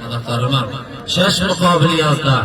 Tarapdarlama. Şeş mukabil ýazda.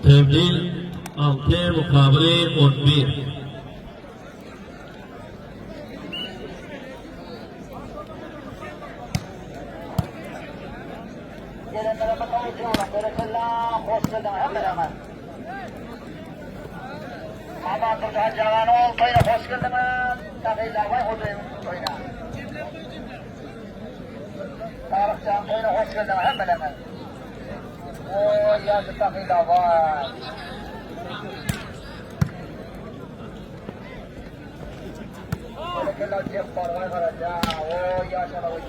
Tebdil 6 mukabili 11. Gelenlere bakalım. Berekella. Hoş geldin hep beraber. Aman Durdu Hacı Ağa'nın toyuna hoş geldiniz. Takıyla vay hocayım toyuna. Tarık Can toyuna hoş geldiniz hep beraber. Oy yazık takıyla vay. Berekella Cebbar vay Karaca. Oy yaşa da oy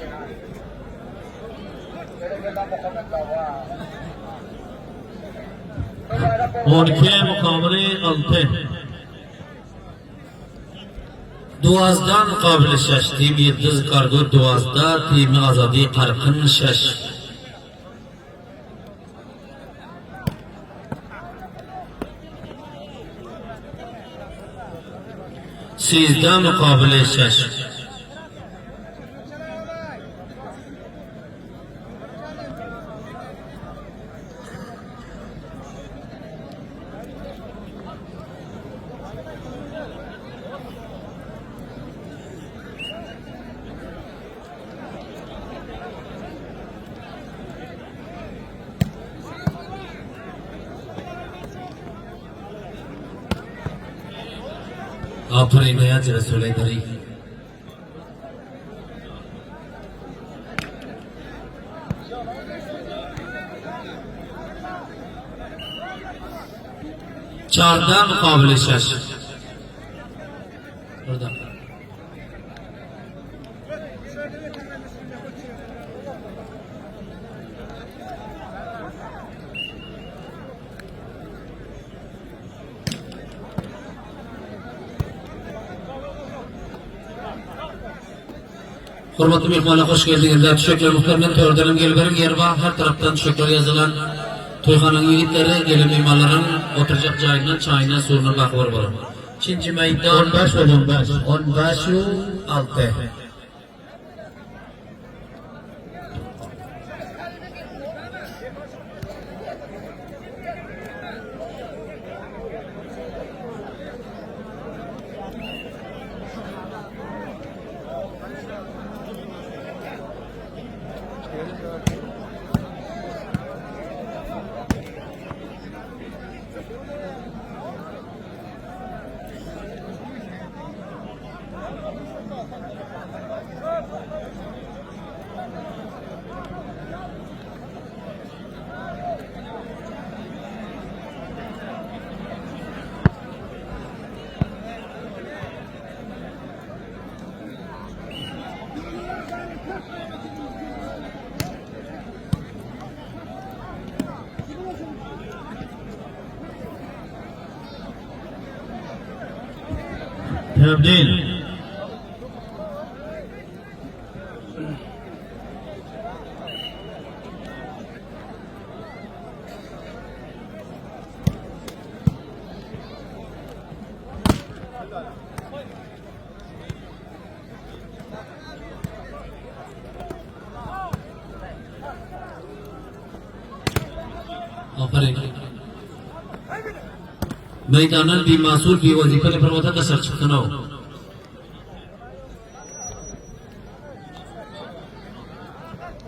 Berekella Muhammed vay. 12 mukabili 6. Duazda mukabili 6. Tim Yıldız Kargo Duazda, Tim Azadi Karkın 6. Sizde mukabili 6. Aferin Niyaz Resul'e dari. Çarda mukabele şaş. Burada. Hormatly mehmanlar hoş geldiňizler. Düşekler muhterem tördenem geliberiň ýeri bar. Her tarapdan düşekler ýazylan. Toýhanaň ýigitleri gelen mehmanlaryň oturjak jaýyndan, çaýyndan, suwundan bahabar bolar. Çinji meýdan 15 ve 15. 15 6. Tebdil. Aferin. Meydanın bir masur bir vazifeli pervata da sar çıktın o.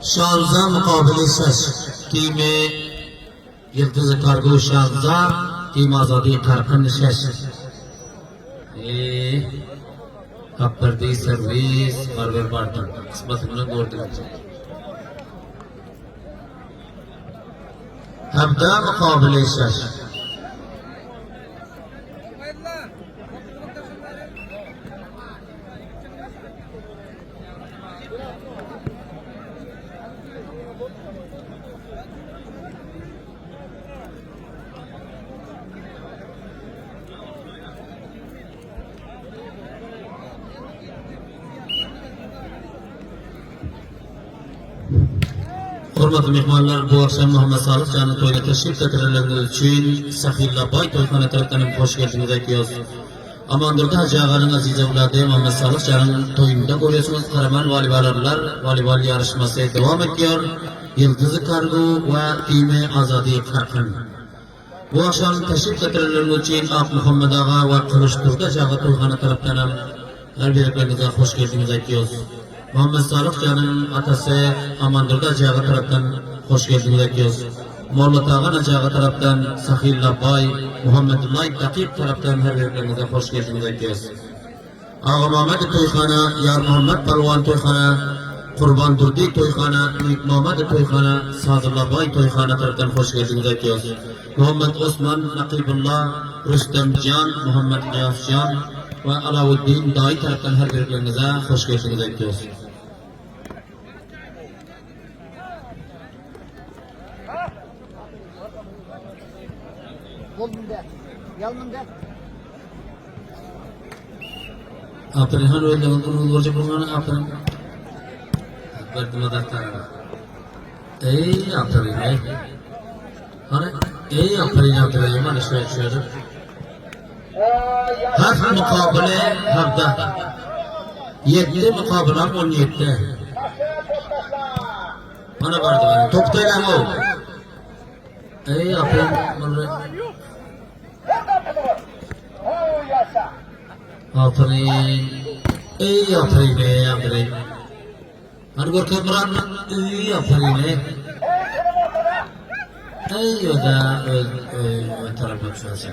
Şanza mukabili ses. Timi Yıldız Kargo Şanza, Tim Azadi Karkın Şeş. Ee, Kapırdı servis, Marvel Barton. Kısmet bunu gördüm. Hemde mukabili şeş. Hormatly myhmanlar, bu agşam Muhammet Salyh janyň toýuna teşrif getirenleriňiz üçin Sahylla baý toýhana tarapdan hem hoş geldiňiz aýtýarys. Amandurdy Hajy aganyň aziz öwlady Muhammet Salyh janyň toýunda görýärsiňiz Garaman walibalarlar woleýbol ýaryşmasy dowam etýär. Ýyldyzy Kargo we Time Azady Karkyn. Bu agşam teşrif getirenleriňiz üçin Akmuhammet aga we Gylyçdurdy Hajy aga toýhana tarapdan hem her birikleriňize hoş geldiňiz aýtýarys. Muhammet Salyh janyň atasy Amandurdy Hajy aga tarapdan hoş geldiňiz aýtýarys. Molla Tagan Hajy aga tarapdan Sahylla baý, Muhammedullaý Takyp tarapdan her birikleriňize hoş geldiňiz aýtýarys. Agamamady toýhana, Ýarmuhammet palwan toýhana, Gurban Durdy toýhana, Umytmamady toýhana, Sadylla baý toýhana tarapdan hoş geldiňiz aýtýarys. Muhammet Osman, Nakybulla, Rüstem jan, Muhammet Gyýas jan we Alawuddin daýy tarapdan her birikleriňize hoş geldiňiz aýtýarys. Aferin han özleňiz gurrun görjek bolmany aferin. Berdi mazaklara. Ey aferin ey. Hani ey aferin aferin mana şöyle şöyle. Hak mukabele hakda. Yetti mukabelam 17. Mana bardy bana. Toktaylan o. Ey aferin. Aferin. Ey aferin ey aferin. Hadi görkez Murat. Ey aferin ey. Ey o da öz, öz, öz tarafı düşersin.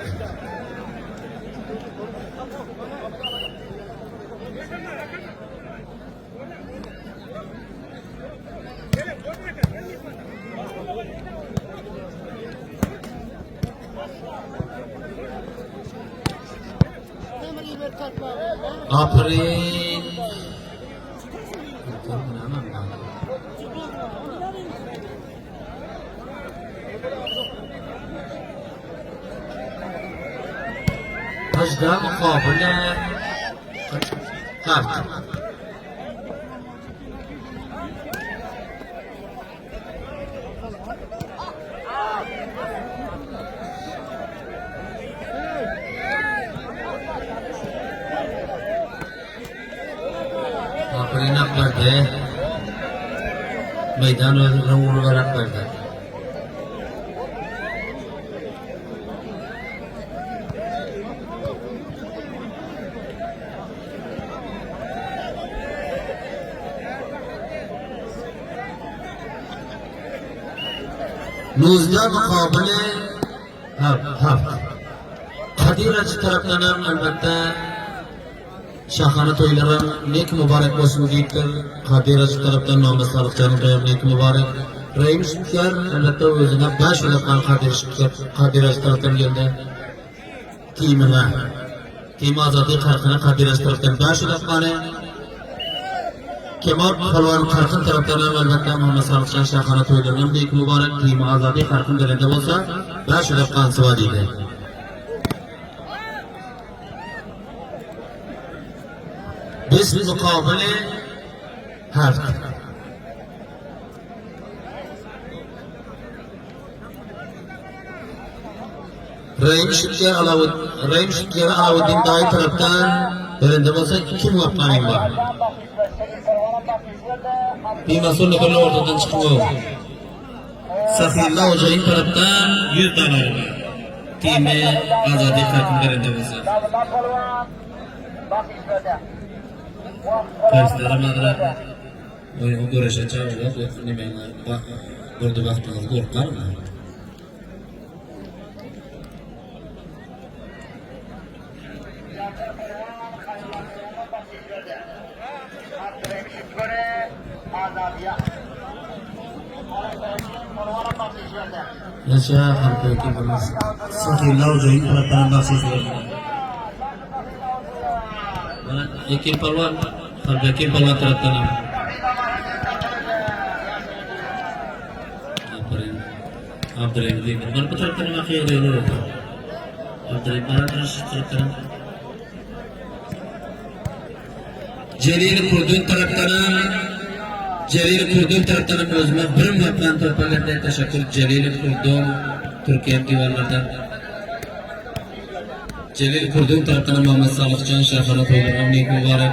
Aferin. Hajda mukabele kart. Aferin akberdi. Meýdan özüne ugur akberdi. Nuzda mukabele hak. Kadir Hacı tarapdan hem elbetde şahana toýlara nek mübarek bolsun diýipdir. Kadir Hacı tarapdan Muhammed Salyh janyň toýy nek mübarek. Reýim Şükür elbetde özüne 5 ýyl Kadir Şükür Kadir Hacı tarapdan geldi. Timine. Tim Azady Karkyna Kadir Hacı tarapdan 5 ýyl Kemal Palwan Karkyn tarapdan hem elbetde Muhammed Salyh jan şahana toýlarynyň beýik mübarek Tim Azady Karkyn berende bolsa 5 ýyl gansyba diýdi. Biz mukabele hart. Reýim Şükür Alawud Reýim Şükür Alawuddin daýy tarapdan berende bolsa kim wapanyň bar. Diýmez ol bir ortadan çykyň. Sahylla Hojaýyn tarapdan 100 dolar bar. Diýme Azady Kakym berende bolsa. Parisler madra Oý, o göreşe çaglar, näme durdy bakdyňyz gorkarmy? Yaşa halkı kimimiz. Sahylla Hojaýyn tarapdan bahşiş berdi. Mana Ekin palwan, Halbekin palwan tarapdan. Aferin. Abdurrahim diýdi. Mana bu tarapdan nima ýagdaýlar boldy? Abdurrahim bana şu tarapdan. Jelil Kurdun tarapdan. Jelil Kurdum tarapdanam özüme bir mapgan topar geldi. Teşekkür Jelil Kurdum Türkiye diwanlardan. Jelil Kurdum tarapdanam Muhammed Salyhjan Şahana toýlaryňam nik mübarek.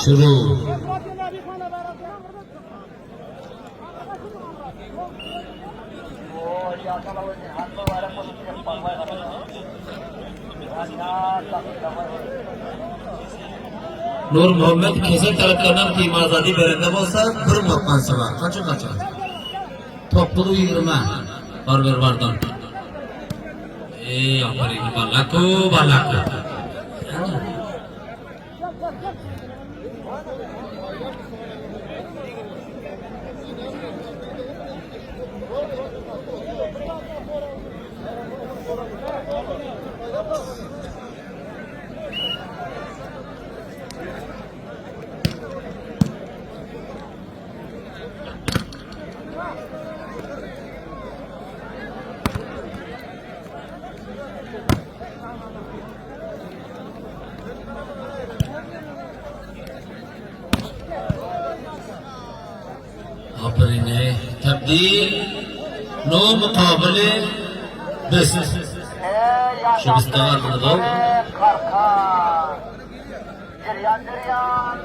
Şuru. Nur Muhammed Kesel taraplaryndan Team Azadi berende bolsa bir mokgansy bar. Kaça kaça? Toplugy 20. Bar ber bardan. Ey aferin balaku balaku. Aferin ey. Tabdil no mukabele bes. Şu bizde var mı da? Ceryan ceryan.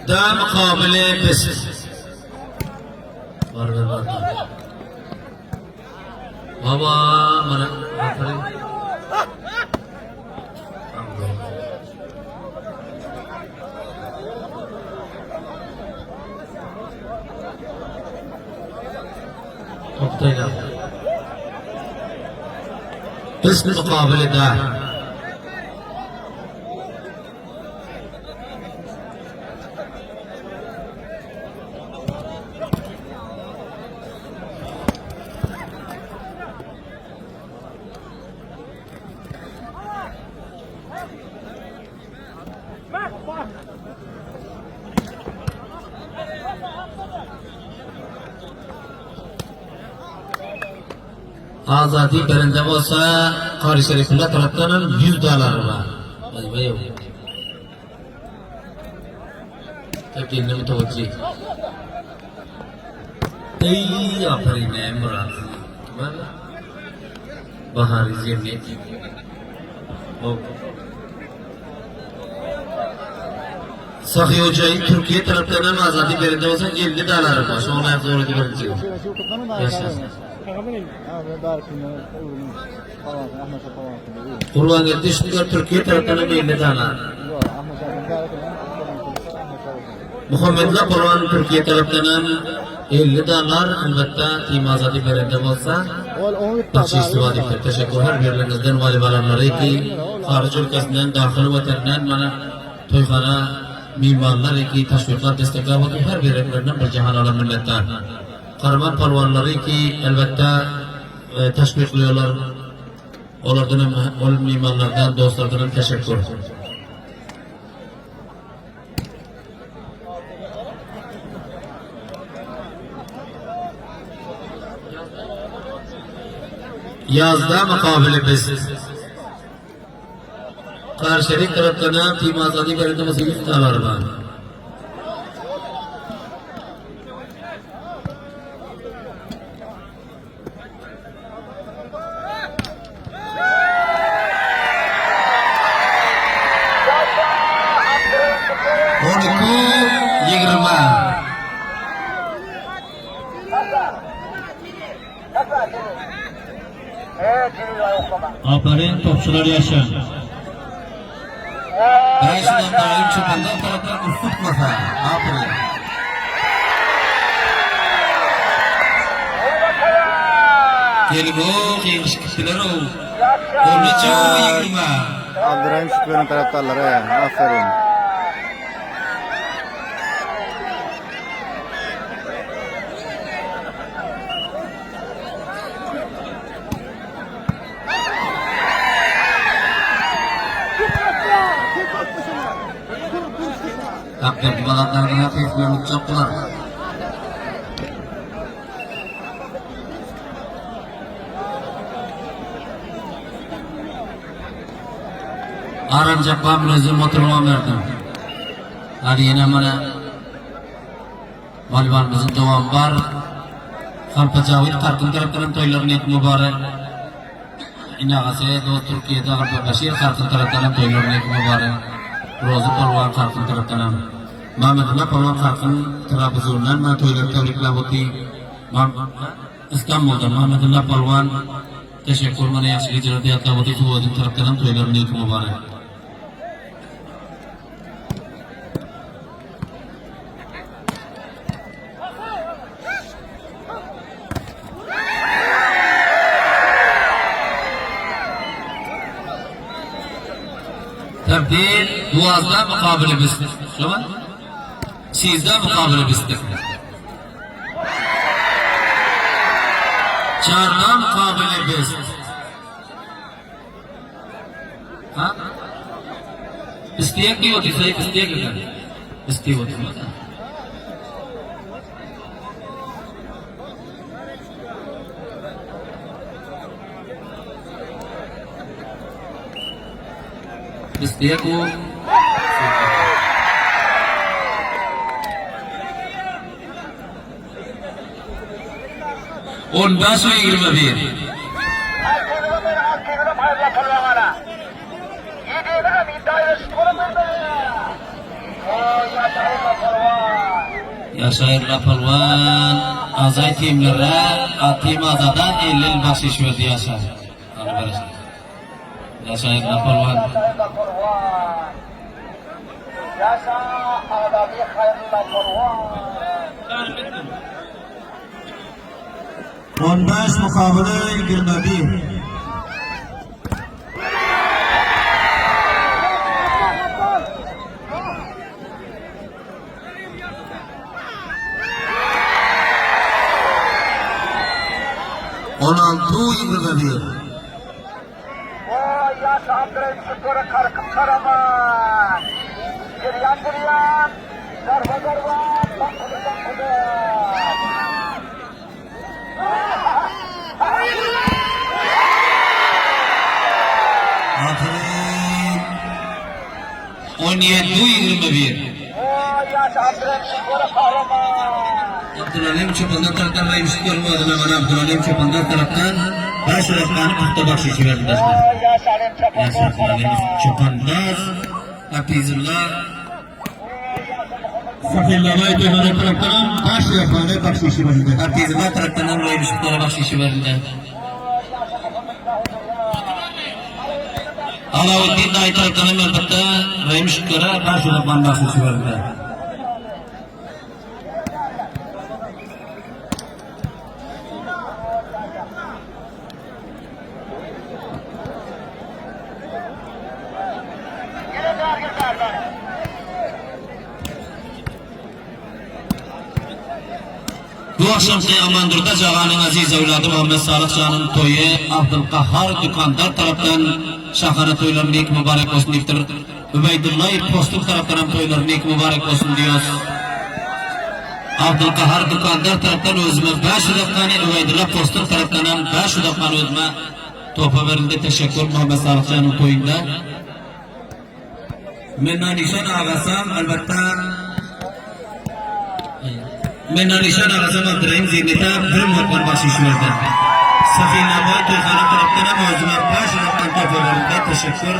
Da mukabele bes. Var var var. Baba mana aferin. Toktayla. Biz mukabele da. Azadi berende bolsa Kari Şerifullah taraftan 100 dolar var. Vay vay. Tebdilini mütevaccih. Ey aferin ey Murat. Bahar cemiyet. Hop. Sahi Hoca'yı Türkiye taraftarına azadi berinde olsa 50 dolar var. Şu an doğru birinci. Yaşasın. Kurban geldi şimdi Türkiye taraftarına 50 dolar. Muhammedla Kurban Türkiye taraftarına 50 dolar elbette Team Azadi berinde olsa Yaxşı istifa edipdir. Teşekkür her birlerinizden valibalarları ki hariç ülkesinden, daxil vatanından bana toyxana mimarlar ki teşviklar, destekler oldu. Her birlerinden bir cihan alan milletler. Kahraman palvanları ki elbette e, teşvikliyorlar. Onlardan ol mimarlardan, dostlardan teşekkür. Yazda mukabele biz. Karşılık taraflarına Team Azadi berinde 100 dolar var. On iki, yigirma. Aferin topçular yaşa. Ben şundan daim çobandan taraftan ufutmasa. Aferin. Gelin o, kıymış gittiler o. 13 o, 20. Abdurrahim Şükrü'nün taraftarları. Aferin. Akberdi balatlarına tepkilerini tutacaklar. Aram Jappam özüm oturmam verdim. Hadi yine bana Voleybolumuzun devamı var. Halpa Cavit Kartın taraftarının toylarını et mübarek. İnagası dost Türkiye'de Halpa Başir Kartın taraftarının toylarını et mübarek. Rozu Polwan Kartın taraftarının. Mehmetullah Polwan Kartın Trabzon'dan ben toyları tebrikler otu. İstanbul'da Mehmetullah Polwan teşekkür bana yaxşı geceler diye otu. Fuad'ın taraftarının toylarını et mübarek. Tertip duazda mukabele biz. Şu an? Sizde mukabele bizde. Çarda mukabele biz. Ha? İsteyek ki होती सही इस्तिया की इस्ती होती İsteyek o On beş ve 21. Yaşayırla Palwan Azay timlere Atim Azadan 50 bahşiş verdi Yaşar. Arkadaşlar. Yaşayırla Palwan. Yaşa Adami hayırlı polvan. 15 mukabele 21. On altı 21. Oy yaşa Abdurrahim Şükrü karkım karaman. Giryan giryan. Garva garva. Bakılı bakılı. Aferin. 17 21. Oy yaşa Abdurrahim Şükrü kahraman. Abdülalim Çobanlar taraftan Rahim Şükrü bu adına bana Abdülalim Çobanlar taraftan baş rakmanı puhta bahşişi verdi. Oy yaşa Alim Çoban Yaşa Abdülalim Çobanlar Hafizullah Safirlamay Toyhana taraftan baş rakmanı bahşişi verildi. Hafizullah taraftan Rahim Şükrü'ne bahşişi verildi. Alaaddin Dayı taraftan elbette Rahim Şükrü'ne baş rakmanı bahşişi verildi. Gelin arkadaşlar. Bu akşamki Amandur'da Cağan'ın aziz evladı Muhammed Salih Can'ın toyu Abdülkahhar Dükandar taraftan şahane toylarını ilk mübarek olsun deyiptir. Übeydullah Postuk taraftan toylarını ilk mübarek olsun diyoruz. Abdülkahhar Dükandar taraftan özüme 5 dakikanı Übeydullah Postuk taraftan 5 dakikanı özüme topa verildi. Teşekkür Muhammed Salih Can'ın toyunda. Menna Nişan ağasam elbette Menna Nişan ağasam Abdurrahim Zinet'e bir muhatman bahşiş verdi. Safina Boy Toyxana taraftan hem özüme 5 rakam topa verildi. Teşekkür.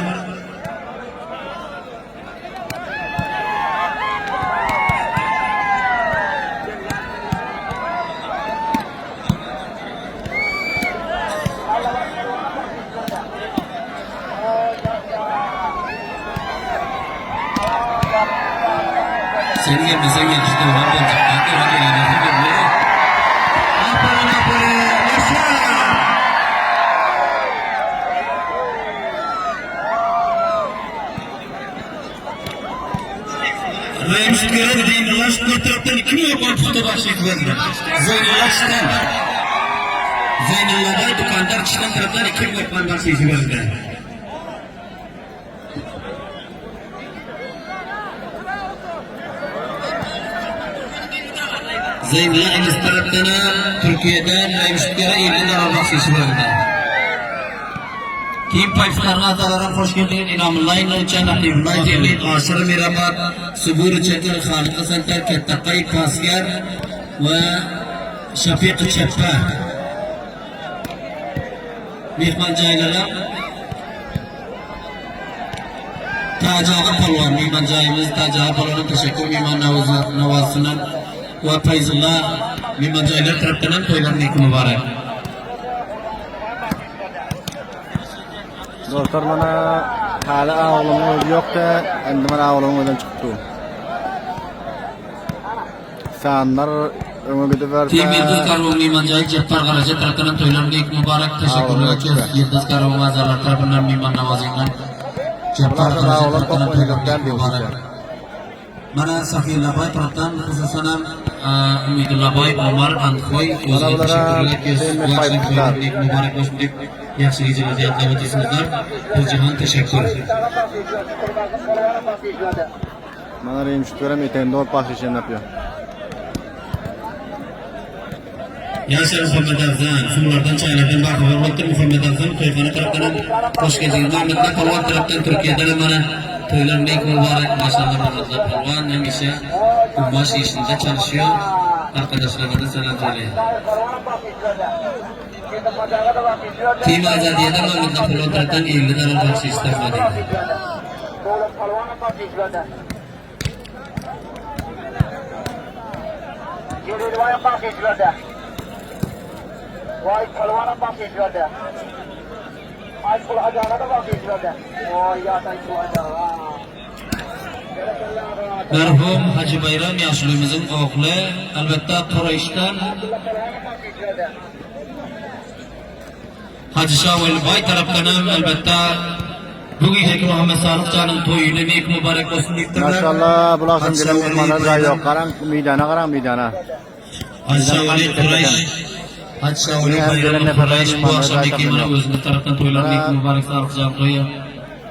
Sen gelmesen gel işte var olacak. Hadi hadi hadi hadi. Aferin aferin. Yaşa. bahşiş berdiler. Zeynullah Çiten. Zeynullah dükandar Çiten taraftan 2 lokman bahşiş berdiler. Zeynullah Enis taraftan Türkiye'den Raymüştükere 50 dolar bahşiş berdiler. Team Five Star agzalaram hoş geldiňiz. Inamullah Nurjan, Naqibullah Cemil, Aşyr Mirabat, Subur Çetin, Halyk Hasantar, Kettakay Pasgar we Şafik Çeppa. Myhman jaýlara Tajaga Palwan myhman jaýymyz Tajaga Palwana teşekkür myhman nawazyndan we Paýzullah myhman jaýlar tarapdan hem toýlar nik mübarek. Dostlar mana hali awlymyň özi ýokdy. Indi mana awlymyň özem çykyp dur. Sanlar öňe gidiberse. Team Ýyldyz Karwon myhman jaýy Jepbar Garaja tarapdan hem toýlar nik mübarek teşekkürler etýäs Ýyldyz Karwon agzalary tarapyndan myhman nawazyndan Jepbar Garaja tarapdan hem toýlar nik mübarek. Mana Sahyllabaý tarapdan hususanam Umidullabaý Omar Andhoý Mana özüne bulara teşekkürler etýäs. Team Bu akşam Five Star. toýlar nik mübarek bolsun diýip ýagşy gijeler ýatlap otyrsyňyzlar. Güljahan teşekkür. Mana Reýim şütgerem eteginde bolup bahşiş ýygnap ýör. Ýaşar Muhammet Agzan, suwlardan çaýlardan bahabar bolupdyr Muhammet Agzan toýhana tarapdan hem hoş geldiňiz. Mahmytla Palwan tarapdan Türkiýeden hem mana toýlar nik mübarek maşallah Mahmytla Palwan hemişe gumaş işinde çalışýar. Arkadaşlaryna salam söyleýär. Team Azadiýeden Mahmytla Palwan tarapdan 50 dolar bahşiş tapmady. Merhum Hajy Baýram ýaşulymyzyň ogly, elbetde Kuraýyşdan Hajy Şawel baý tarapdan hem elbetde bu gijeki Muhammet Salyh janyň toýuny nik mübarek bolsun diýipdirler. Maşallah bu akşam Hajy gelen Şaweli myhmanlar jaý Baýram ýok. Garaň meýdana garaň meýdana. Hajy Şaweli Kuraýyş Hajy Şaweli Hem gelen Baýram neferler Kuraýyş bu myhmanlar akşam jaý nik tapylýar. mana özümiz tarapdan toýlar nik mübarek Salyh jan toýy.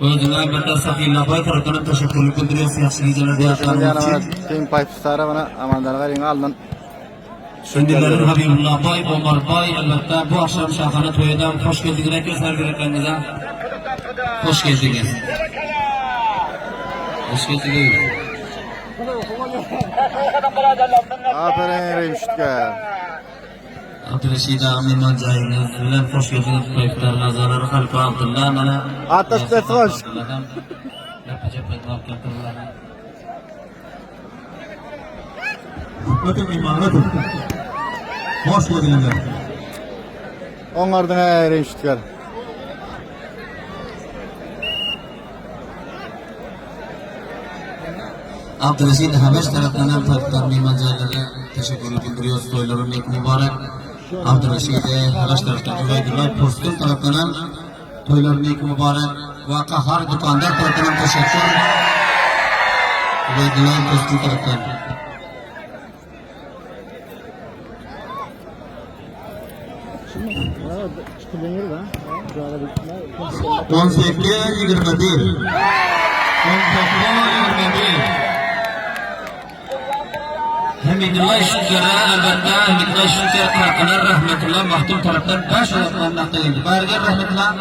Özüňe elbetde Sahylla baý tarapdan hem teşekkürlik bildirýäs ýagşy gijeler Görşüňiz ýatlaryňyz ýaly mana üçin. Team Five Star'a mana Amandan garyň alnyn Şimdilerin Habibullah baý, Omar baý elbetde bu akşam şahana toýa hoş geldiňiz aýtýas her birekleriňize. Hoş geldiňiz. Hoş geldiňiz. Aferin Reýim şütger. Abdüreşid ağa myhman jaýyňyz bilen hoş geldiňiz. Toýlar nazarlary Halypa Abdulla mana. Ataş ses hoş. Ötün myhman ötün. Hoş geldiňiz. Oňardyň ey Reýim şütger. Abdüreşid Habeş tarapyndan hem toýlar myhman jaýlary teşekkürler bildiriyoruz. Toýlary nik mübarek. Abdüreşid Habeş tarapyndan Ubeydullah Postun tarapyndan toýlary nik mübarek. Ve Kahar dükandar tarapyndan teşekkür. Ubeydullah Postun tarapyndan. 18 21. 18 21. Hamidullah Şükür'e elbette Hamidullah Şükür tarafından rahmetullah mahdum tarafından 5 olanlar geldi. Bari rahmetullah.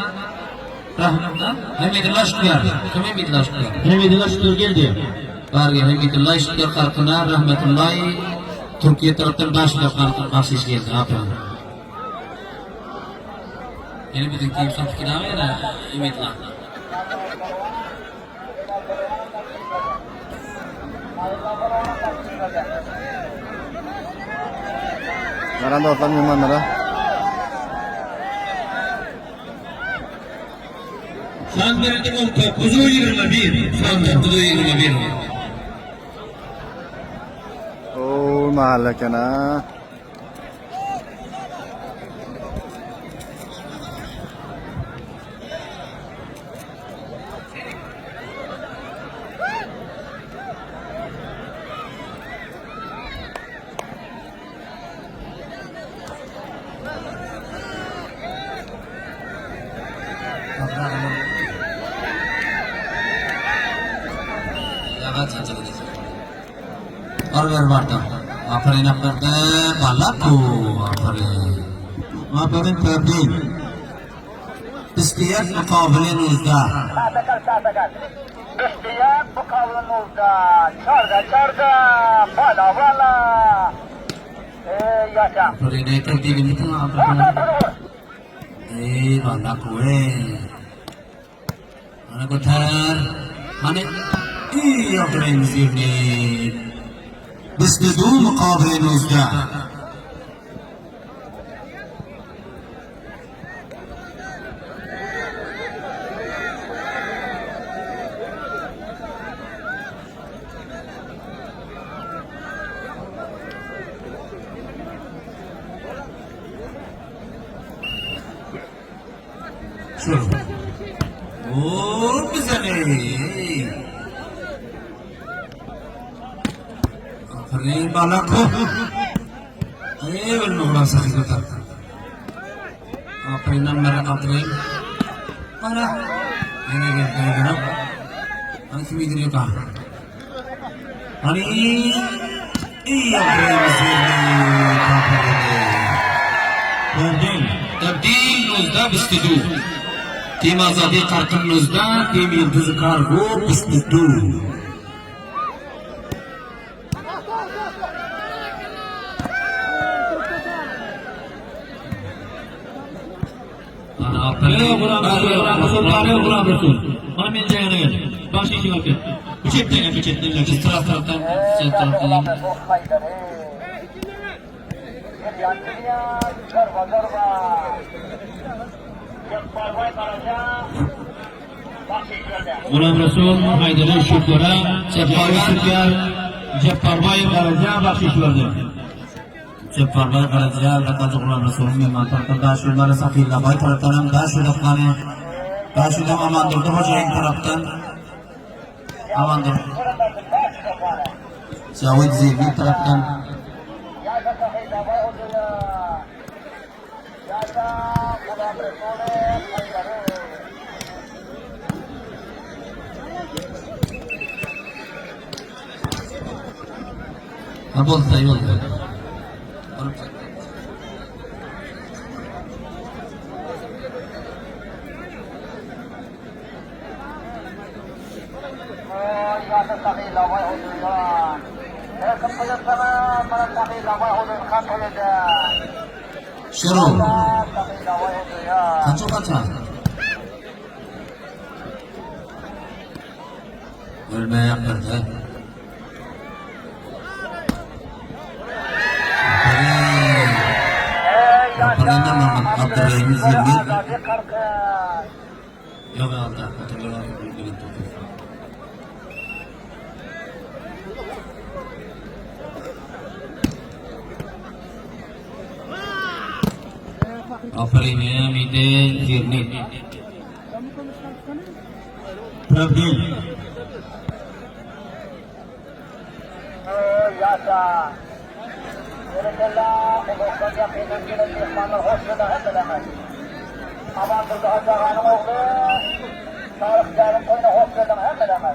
Rahmetullah. Hamidullah Şükür. Kim Hamidullah Şükür? Hamidullah Şükür geldi. Bari Hamidullah Şükür tarafından rahmetullah Türkiye tarafından 5 olanlar bahşiş geldi. Aferin. Yine bizim team son fikir ya Hamidullah. Garan dostlar myhmanlara. San verildi 19'u 21. Son 9 21. Oo mahalle eken ha. Tar ber barda. Aferin aferin. Balaku. Aferin. Aferin Tebdil. 21 mukabile 19. Sağda sağda kal. 21 mukabile 19. Çarda çarda. Bala bala. Ey yaşa. Aferin tebdil mi? Aferin. Ey balaku ey. Ana kotar. Hani ey aferin zirni. 22 mukabile 19. Şur. Oo güzel. Aferin balako. Ey bilmiyorum sakın. Aferin mara aferin. Para. Ini gel gel gel. Hani kimi gidiyor ka? Hani iyi aferin aferin. Tebdil. Tebdil 19 22. Tim Azadi Karkın 19, Tim Yıldız Kargo 22. Ey Gulam Resul, Gulam Resul, Gulam Gulam Resul. Bana men jayana gel. Baş işi bak. Bu çetden gel, bu çetden gel. Biz taraf taraftan, sen taraftan. Gulam Resul Haydar. Zarba zarba. Cebbar Karaca. Gulam Resul Haydary Şükür'e, Cebbar Şükür, Cebbar Karaca bahşiş verdi. Cebbar Karaca, Rakacı Gulam Resul, Mehman taraftan, Daşurları Safirla, Bay taraftan, Daşurları Daşurdan Amandurdu Hoca'nın taraftan. Amandur. Cavit Zevni taraftan. Ha boldy da boldy. Şero. Kaça kaça? Ölmeye yaptırdı. Abdurrahim Zirmi. Yok aldı. Aferin ya mide Zirni. Tebdil. Yaşa. Berekella, Uluk'tan yakından gelen mehmanlar hoş geldin hep Amandurdu Hacı Ağa'nın oğlu, Tarık Yarın toyuna hoş geldin hep beraber.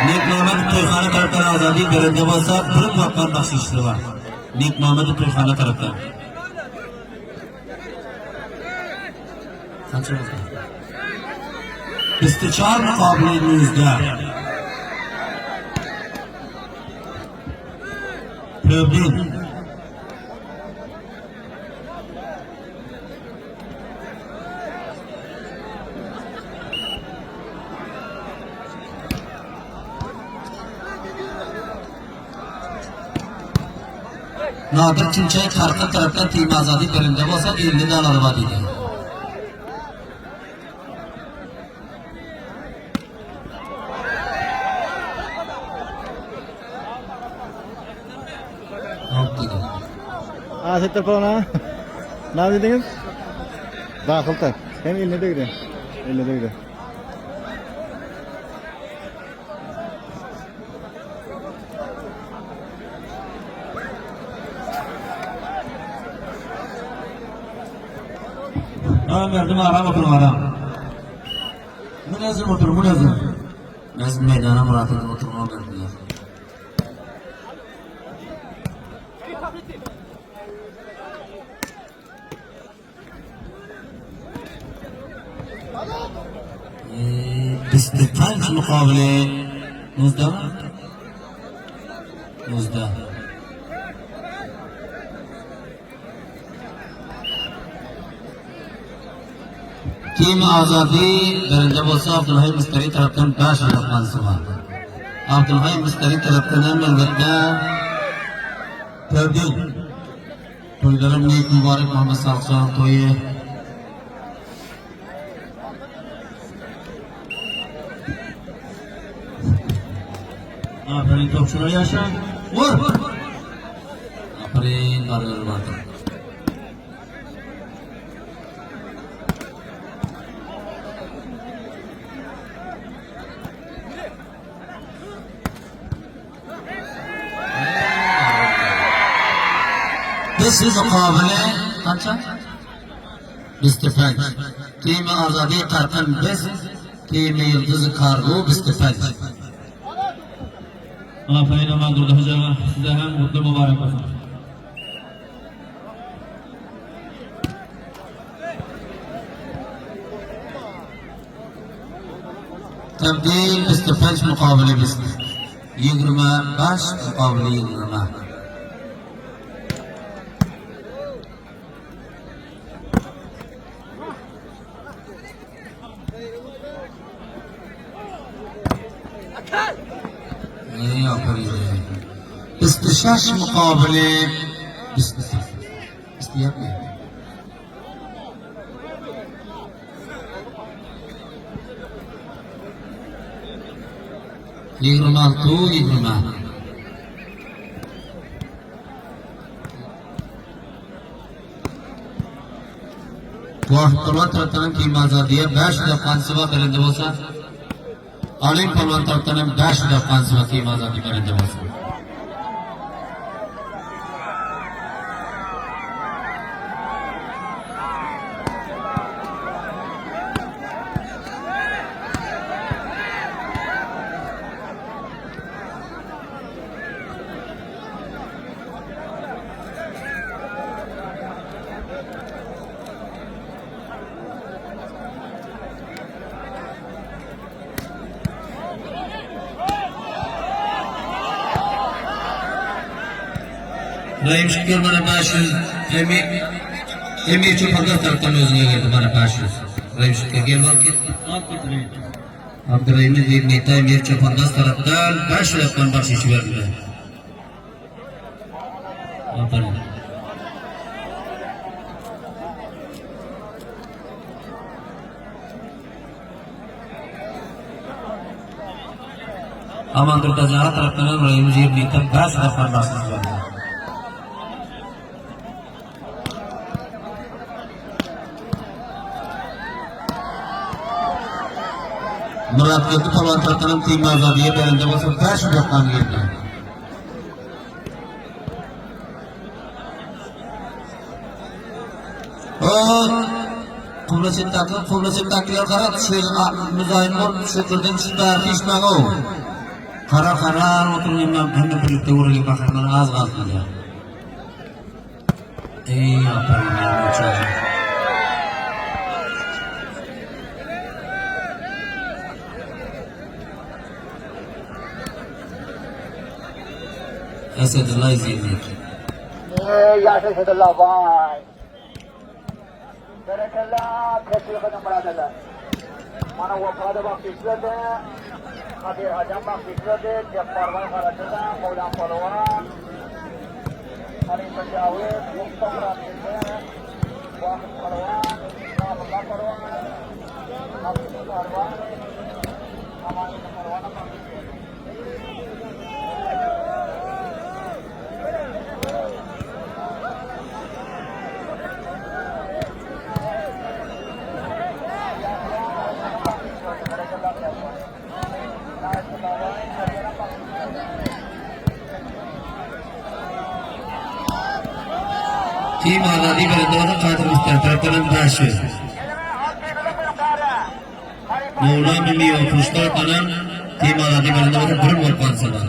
Nik Mehmet Toyxana taraftan Azadi berende bolsa bir bakkan bahşişli var. Nik Mehmet Toyxana taraftan. Kaç oldu? 24 mukabile 19. Tebdil. Nadir Çinçay karka taraftan Tim Azadi berende bolsa 50 dolar var dedi. Yok dedi. Aa sektor falan Ne dediniz? Dahil tak. Hem eline de gidiyor. Eline de gidiyor. Tamam verdim ara bakın ara. Münezim otur, münezim. Nezm meydana murat edip oturma berdiler. Ee, 25 mukabele 19 mı? 19. Team Azadi birinci bolsa Abdülhay Misteri taraftan 5 yıl var. Abdülhay Misteri taraftan hem elbette Tebdil. Toylarım nek mübarek Muhammed Salih toyu. Aferin topçular yaşa. Vur. Aferin barıları vardı. This is mukabele kaça? Bistifaj. Team Azadi Karkan biz, Team Yıldız Kargo Bistifaj. Aferin aman durdu hocam. Size hem mutlu mübarek olsun. Tebdil Bistifaj mukabele biz. 25 mukabele 20. Ne yapıyor? İstişaş mukabele İsteyemiyor. 26 20. Vah Palwan taraftan team Azadiye 5 defa sıva belinde olsa Alim Palwan taraftan 5 defa sıva team Azadi belinde olsa. Rahim Şükür bana 500, Emir, Emir Çobanlar taraftan özüne geldi bana 500. Rahim Şükür gel bak gel. Abdurrahim'in bir Emir Çobanlar taraftan 500 yaptan baş işi verdiler. Aferin. Aman Durdacara taraftan Rahim Zirni'den 5 defa baş işi verdiler. Murat Geldi Palwan taraftan Team Azadiye belinde bolsa 5 defa geldi. O Kubla çetdaki, kubla çetdakiler karar şu müzayim ol, şu kırdım şu da pişman o. Karar karar oturayım ben hem de birlikte uğrayıp bakanlar az kaldı ya. Ey aferin ya uçacağım. Esedullah izleyecek. Yaşa Esedullah vay. Berekella teşvik biraderler. Mana vefada bak verdi. Kadir Hacam bak verdi. Cebbar Bay Karaca'da, Mevlam Palavan. Ali Tecavüz, Mustafa Rabbim'de, Vakıf Palavan, Abdullah Palavan, Abdullah Palavan, Aman Palavan'a bak Team Azadi belinde olsa Kadir Müster taraftarın 500. Möwla Mümmiýew oturyşda atlanan Teýmazady birinde bolup bir bolup galsalar.